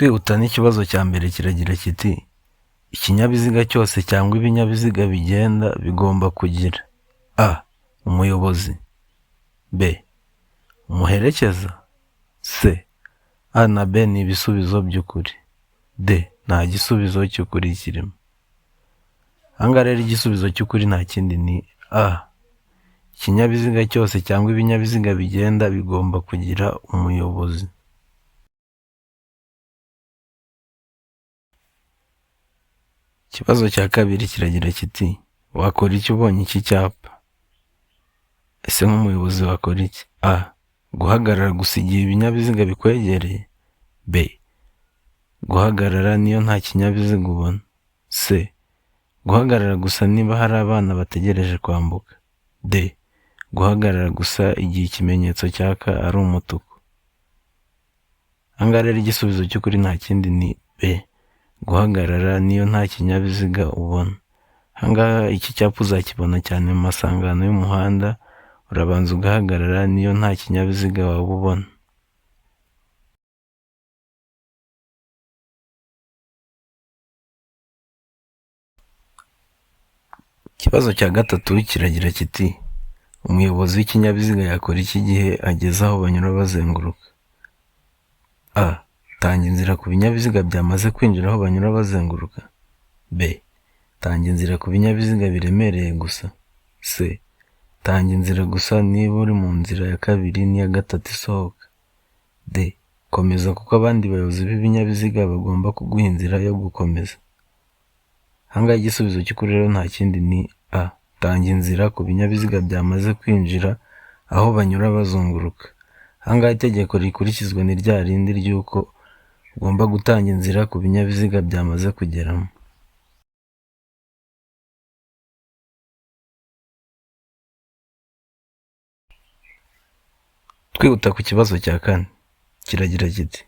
Twihuta n'ikibazo cya mbere kiragira kiti: ikinyabiziga cyose cyangwa ibinyabiziga bigenda bigomba kugira A. Umuyobozi, B. Umuherekeza, C. A na B ni ibisubizo by'ukuri, D. Nta gisubizo cy'ukuri kirimo. Aha ngaha rero igisubizo cy'ukuri nta kindi ni A. Ikinyabiziga cyose cyangwa ibinyabiziga bigenda bigomba kugira umuyobozi. Ikibazo cya kabiri kiragira kiti: wakora iki ubonye iki cyapa? Ese nk'umuyobozi wakora iki? A. Guhagarara gusa igihe ibinyabiziga bikwegereye. B. Guhagarara niyo nta kinyabiziga ubona. C. Guhagarara gusa niba hari abana bategereje kwambuka. D. Guhagarara gusa igihe ikimenyetso cyaka ari umutuku. Aha ngaha rero igisubizo cy'ukuri nta kindi ni B. Guhagarara niyo nta kinyabiziga ubona. Aha ngaha iki cyapa uzakibona cyane mu masangano y'umuhanda, urabanza ugahagarara niyo nta kinyabiziga waba ubona. Ikibazo cya gatatu kiragira kiti: umuyobozi w'ikinyabiziga yakora iki gihe ageze aho banyura bazenguruka? A. Tanga inzira ku binyabiziga byamaze kwinjira aho banyura bazenguruka. B. Tanga inzira ku binyabiziga biremereye gusa. C. Tanga inzira gusa niba uri mu nzira ya kabiri n'iya gatatu isohoka. D. Komeza kuko abandi bayobozi b'ibinyabiziga bagomba kuguha inzira yo gukomeza. Aha ngaha igisubizo cy'ukuri rero nta kindi ni A. Tanga inzira ku binyabiziga byamaze kwinjira aho banyura bazunguruka. Aha ngaha itegeko rikurikizwa ni rya rindi ry'uko ugomba gutanga inzira ku binyabiziga byamaze kugeramo. Twihuta ku kibazo cya kane kiragira kiti: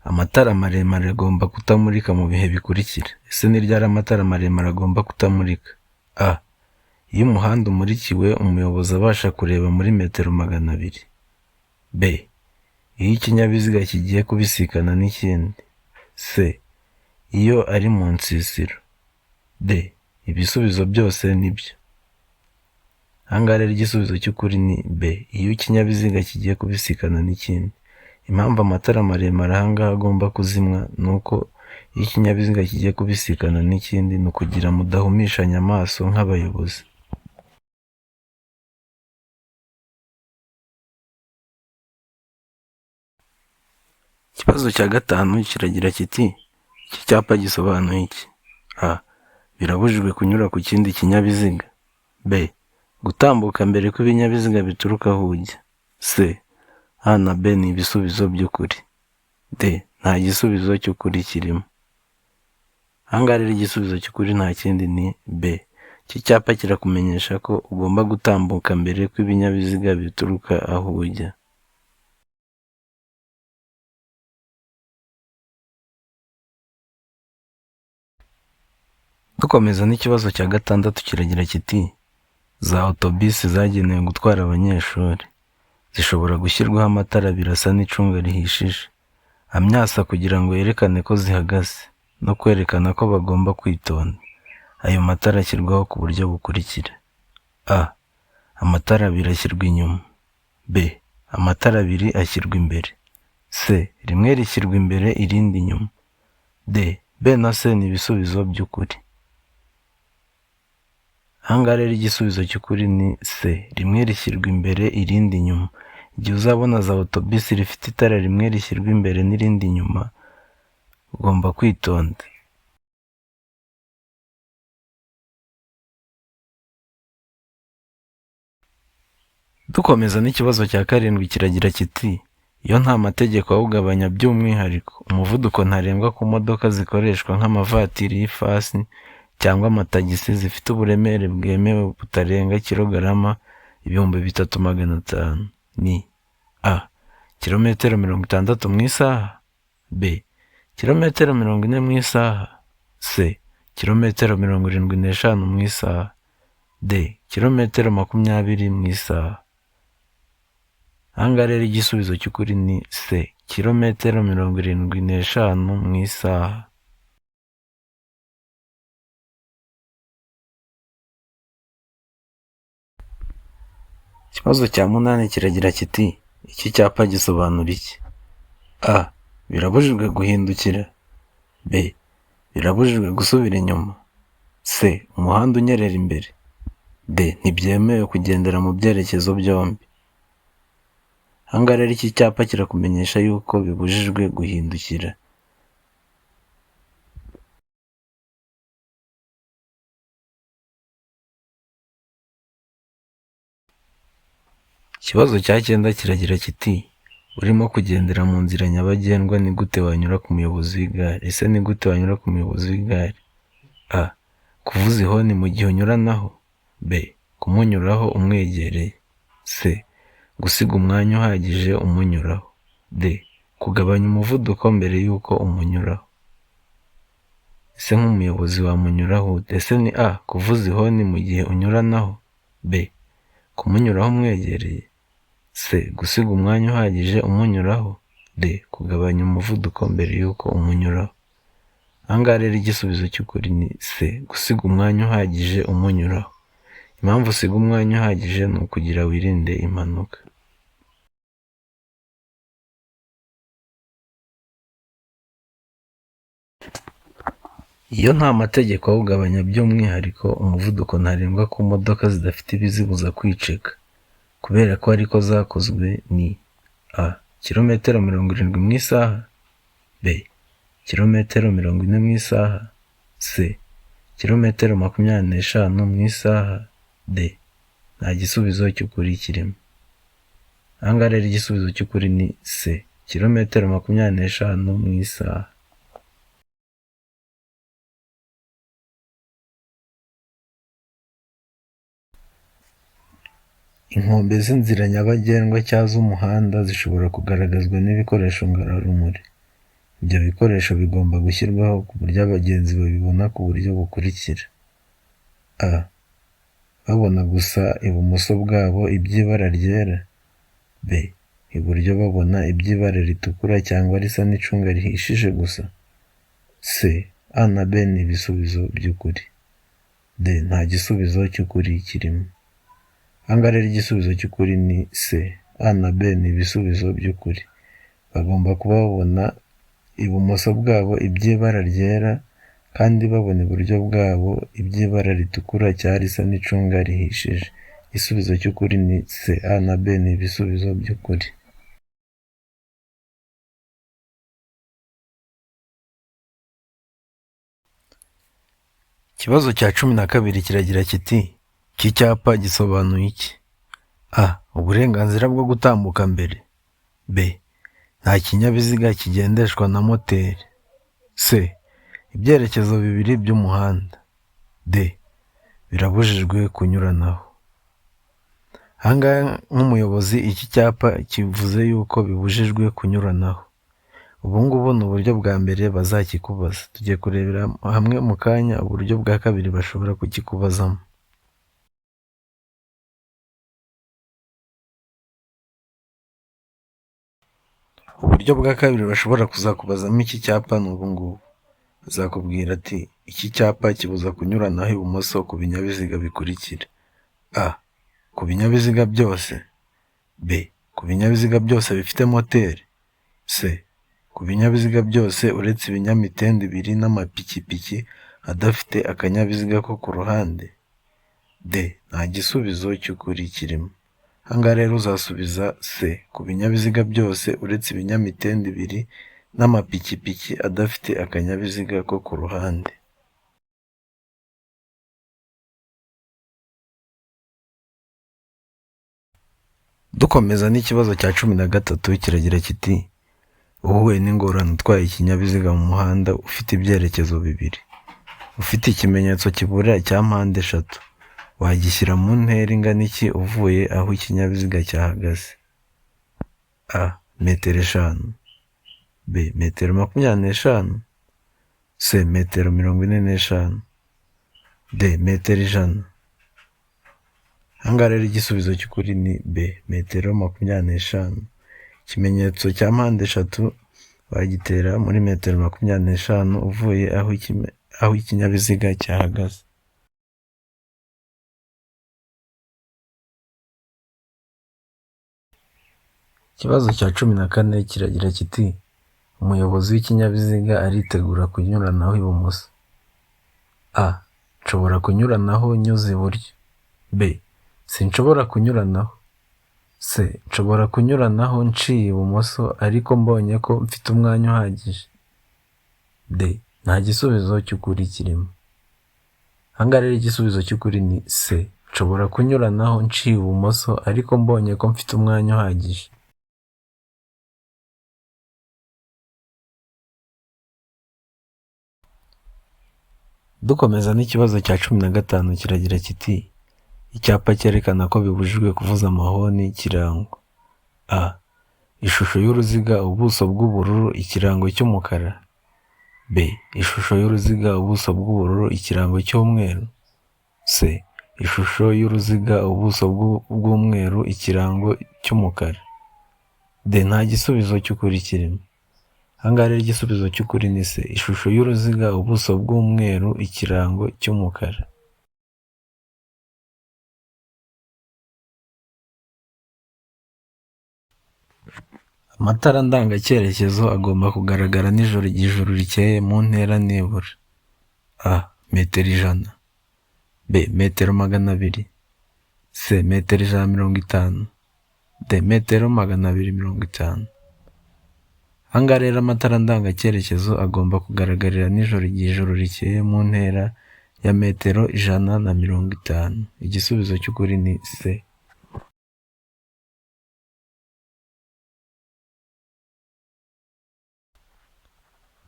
amatara maremare agomba kutamurika mu bihe bikurikira. Ese ni ryari amatara maremare agomba kutamurika? A. Iyo umuhanda umurikiwe umuyobozi abasha kureba muri metero 200. B. Iyo ikinyabiziga kigiye kubisikana n'ikindi. C. Iyo ari mu nsisiro. D. Ibisubizo byose ni byo. Aha ngaha rero igisubizo cy'ukuri ni B. Iyo ikinyabiziga kigiye kubisikana n'ikindi. Impamvu amatara maremare aha ngaha agomba kuzimwa ni uko iyo ikinyabiziga kigiye kubisikana n'ikindi ni ukugira mudahumishanya amaso nk'abayobozi. Ikibazo cya gatanu kiragira kiti: iki cyapa gisobanuye iki? A. Birabujijwe kunyura ku kindi kinyabiziga. B. Gutambuka mbere ko ibinyabiziga bituruka aho ujya. C. A na B ni ibisubizo by'ukuri. D. Nta gisubizo cy'ukuri kirimo. Aha ngaha rero igisubizo cy'ukuri nta kindi ni B. Iki cyapa kirakumenyesha ko ugomba gutambuka mbere ko ibinyabiziga bituruka aho ujya. Dukomeza n'ikibazo cya gatandatu kiragira kiti: za otobisi zagenewe gutwara abanyeshuri zishobora gushyirwaho amatara abiri asa n'icunga rihishije, amyasa kugira ngo yerekane ko zihagaze no kwerekana ko bagomba kwitonda. Ayo matara ashyirwaho ku buryo bukurikira: A. Amatara abiri ashyirwa inyuma. B. Amatara abiri ashyirwa imbere. C. Rimwe rishyirwa imbere irindi inyuma. D. B na C ni ibisubizo by'ukuri. Aha ngaha rero igisubizo cy'ukuri ni C. Rimwe rishyirwa imbere irindi inyuma. Igihe uzabona za otobisi rifite itara rimwe rishyirwa imbere n'irindi inyuma, ugomba kwitonda. Dukomeza n'ikibazo cya karindwi kiragira kiti: iyo nta mategeko awugabanya by'umwihariko umuvuduko ntarengwa ku modoka zikoreshwa nk'amavatiri y'ifasi cyangwa amatagisi zifite uburemere bwemewe butarenga kilogarama 3500 ni A. Kilometero 60 mu isaha. B. Kilometero 40 mu isaha. C. Kilometero 75 mu isaha. D. Kilometero 20 mu isaha. Aha ngaha rero igisubizo cy'ukuri ni C. Kilometero 75 mu isaha. Ikibazo cya 8 kiragira kiti: iki cyapa gisobanura iki? A. Birabujijwe guhindukira. B. Birabujijwe gusubira inyuma. C. Umuhanda unyerera imbere. D. Ntibyemewe kugendera mu byerekezo byombi. Aha ngaha rero iki cyapa kirakumenyesha yuko bibujijwe guhindukira. Ikibazo cya 9 kiragira kiti: urimo kugendera mu nzira nyabagendwa, ni gute wanyura ku muyobozi w'igare? Ese ni gute wanyura ku muyobozi w'igare? A. Kuvuza ihoni mu gihe unyuranaho. B. Kumunyuraho umwegereye. C. Gusiga umwanya uhagije umunyuraho. D. Kugabanya umuvuduko mbere y'uko umunyuraho. Ese nk'umuyobozi wamunyuraho ute? Ese ni A. Kuvuza ihoni mu gihe unyuranaho. B. Kumunyuraho umwegereye. C. Gusiga umwanya uhagije umunyuraho. D. Kugabanya umuvuduko mbere y'uko umunyuraho. Aha ngaha rero igisubizo cy'ukuri ni C. Gusiga umwanya uhagije umunyuraho. Impamvu usiga umwanya uhagije ni ukugira wirinde impanuka. Iyo nta mategeko awugabanya by'umwihariko umuvuduko ntarengwa ku modoka zidafite ibizibuza kwiceka, kubera ko ariko zakozwe ni A. Kilometero 70 mu isaha. B. Kilometero 40 mu isaha. C. Kilometero 25 mu isaha. D. Nta gisubizo cy'ukuri kirimo. Aha ngaha rero igisubizo cy'ukuri ni C. Kilometero 25 mu isaha. Inkombe z'inzira nyabagendwa cyangwa z'umuhanda zishobora kugaragazwa n'ibikoresho ngarurarumuri. Ibyo bikoresho bigomba gushyirwaho ku buryo abagenzi babibona ku buryo bukurikira: A. Babona gusa ibumoso bwabo iby'ibara ryera. B. Iburyo babona iby'ibara ritukura cyangwa risa n'icunga rihishije gusa. C. A na B ni ibisubizo by'ukuri. D. Nta gisubizo cy'ukuri kirimo. Aha ngaha rero igisubizo cy'ukuri ni C. A na B ni ibisubizo by'ukuri. Bagomba kuba babona ibumoso bwabo iby'ibara ryera kandi babona iburyo bwabo iby'ibara ritukura cyangwa risa n'icunga rihishije. Igisubizo cy'ukuri ni C. A na B ni ibisubizo by'ukuri. Ikibazo cya 12 kiragira kiti: iki cyapa gisobanuye iki? A. Uburenganzira bwo gutambuka mbere. B. Nta kinyabiziga kigendeshwa na moteri. C. Ibyerekezo bibiri by'umuhanda. D. Birabujijwe kunyuranaho. Aha ngaha nk'umuyobozi iki cyapa kivuze yuko bibujijwe kunyuranaho. Ubu ngubu ni uburyo bwa mbere bazakikubaza. Tugiye kurebera hamwe mu kanya uburyo bwa kabiri bashobora kukikubazamo. Uburyo bwa kabiri bashobora kuzakubazamo iki cyapa ni ubu ngubu. Bazakubwira ati iki cyapa kibuza kunyuranaho ibumoso ku binyabiziga bikurikira: A. Ku binyabiziga byose. B. Ku binyabiziga byose bifite moteri. C. Ku binyabiziga byose uretse ibinyamitende ibiri n'amapikipiki adafite akanyabiziga ko ku ruhande. D. Nta gisubizo cy'ukuri kirimo. Aha ngaha rero uzasubiza C. Ku binyabiziga byose uretse ibinyamitende ibiri n'amapikipiki adafite akanyabiziga ko ku ruhande. Dukomeza n'ikibazo cya 13 kiragira kiti: uhuye n'ingorane utwaye ikinyabiziga mu muhanda ufite ibyerekezo bibiri, ufite ikimenyetso kiburira cya mpande eshatu, wagishyira mu ntera ingana iki uvuye aho ikinyabiziga cyahagaze? A. Metero 5. B. Metero 25. C. Metero 45. D. Metero 100. Aha ngaha rero igisubizo cy'ukuri ni B. Metero 25. Ikimenyetso cya mpande eshatu bagitera muri metero 25 uvuye aho ikinyabiziga cyahagaze. Ikibazo cya 14 kiragira kiti: umuyobozi w'ikinyabiziga aritegura kunyuranaho ibumoso. A. Nshobora kunyuranaho nyuze iburyo. B. Sinshobora kunyuranaho. C. Nshobora kunyuranaho nciye ibumoso ariko mbonye ko mfite umwanya uhagije. D. Nta gisubizo cy'ukuri kirimo. Aha ngaha rero igisubizo cy'ukuri ni C. Nshobora kunyuranaho nciye ibumoso ariko mbonye ko mfite umwanya uhagije. Dukomeza n'ikibazo cya 15 kiragira kiti: icyapa cyerekana ko bibujijwe kuvuza amahoni kirangwa A. Ishusho y'uruziga, ubuso bw'ubururu, ikirango cy'umukara. B. Ishusho y'uruziga, ubuso bw'ubururu, ikirango cy'umweru. C. Ishusho y'uruziga, ubuso bw'umweru, ikirango cy'umukara. D. Nta gisubizo cy'ukuri kirimo. Aha ngaha rero igisubizo cy'ukuri ni C. Ishusho y'uruziga, ubuso bw'umweru, ikirango cy'umukara. Amatara ndangacyerekezo agomba kugaragara nijoro igihe ijuru rikeye mu ntera nibura: A. Metero 100, B. Metero 200, C. Metero 150, D. Metero 250. Aha ngaha rero amatara ndangacyerekezo agomba kugaragarira nijoro igihe ijuru rikeye mu ntera ya metero 150. Igisubizo cy'ukuri ni C.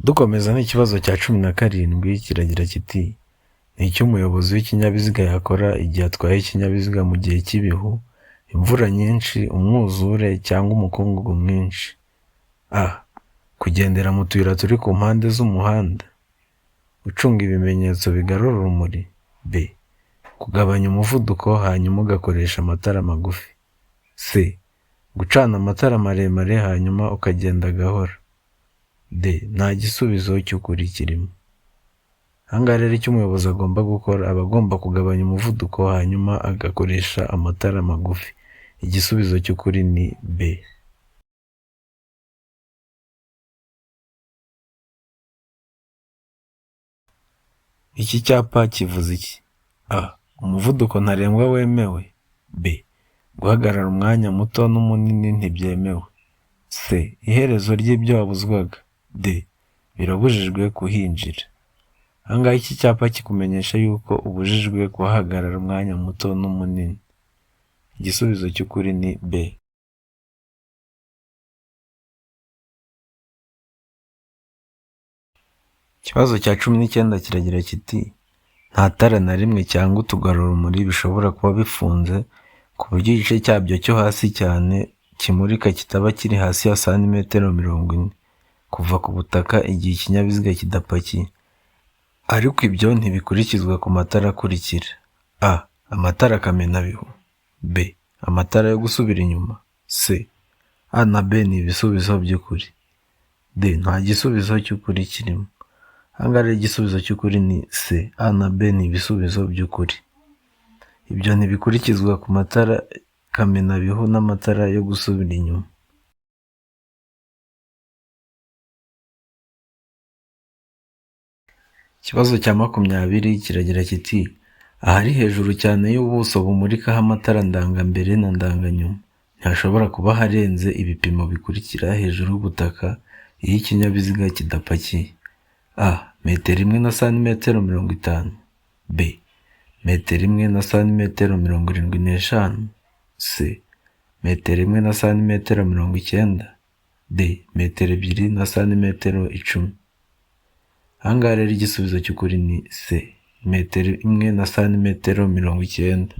Dukomeza n'ikibazo cya 17 kiragira kiti: ni icyo umuyobozi w'ikinyabiziga yakora igihe atwaye ikinyabiziga mu gihe cy'ibihu, imvura nyinshi, umwuzure cyangwa umukungugu mwinshi. A. Kugendera mu tuyira turi ku mpande z'umuhanda. Ucunga ibimenyetso bigarura urumuri. B. Kugabanya umuvuduko hanyuma ugakoresha amatara magufi. C. Gucana amatara maremare hanyuma ukagenda gahoro. D. Nta gisubizo cy'ukuri kirimo. Aha ngaha rero icyo umuyobozi agomba gukora, aba agomba kugabanya umuvuduko hanyuma agakoresha amatara magufi. Igisubizo cy'ukuri ni B. Iki cyapa kivuze iki? A. Umuvuduko ntarengwa wemewe. B. Guhagarara umwanya muto n'umunini ntibyemewe. C. Iherezo ry'ibyo wabuzwaga. D. Birabujijwe kuhinjira. Aha ngaha iki cyapa kikumenyesha yuko ubujijwe kuhagarara umwanya muto n'umunini. Igisubizo cy'ukuri ni B. Ikibazo cya 19 kiragira kiti: nta tara na rimwe cyangwa utugarurumuri bishobora kuba bifunze ku buryo igice cyabyo cyo hasi cyane kimurika kitaba kiri hasi ya santimetero 40 kuva ku butaka igihe ikinyabiziga kidapakiye. Ariko ibyo ntibikurikizwa ku matara akurikira: A. Amatara kamenabihu. B. Amatara yo gusubira inyuma. C. A na B ni ibisubizo by'ukuri. D. Nta gisubizo cy'ukuri kirimo. Aha ngaha rero igisubizo cy'ukuri ni C. A na B ni ibisubizo by'ukuri. Ibyo ntibikurikizwa ku matara kamenabihu n'amatara yo gusubira inyuma. Ikibazo cya 20 kiragira kiti: ahari hejuru cyane y'ubuso bumurikaho amatara ndangambere na ndanganyuma ntihashobora kuba harenze ibipimo bikurikira hejuru y'ubutaka iyo ikinyabiziga kidapakiye. A. Metero 1 na santimetero 50. B. Metero 1 na santimetero 75. C. Metero 1 na santimetero 90. D. Metero 2 na santimetero 10. Aha ngaha rero igisubizo cy'ukuri ni C. Metero 1 na santimetero 90.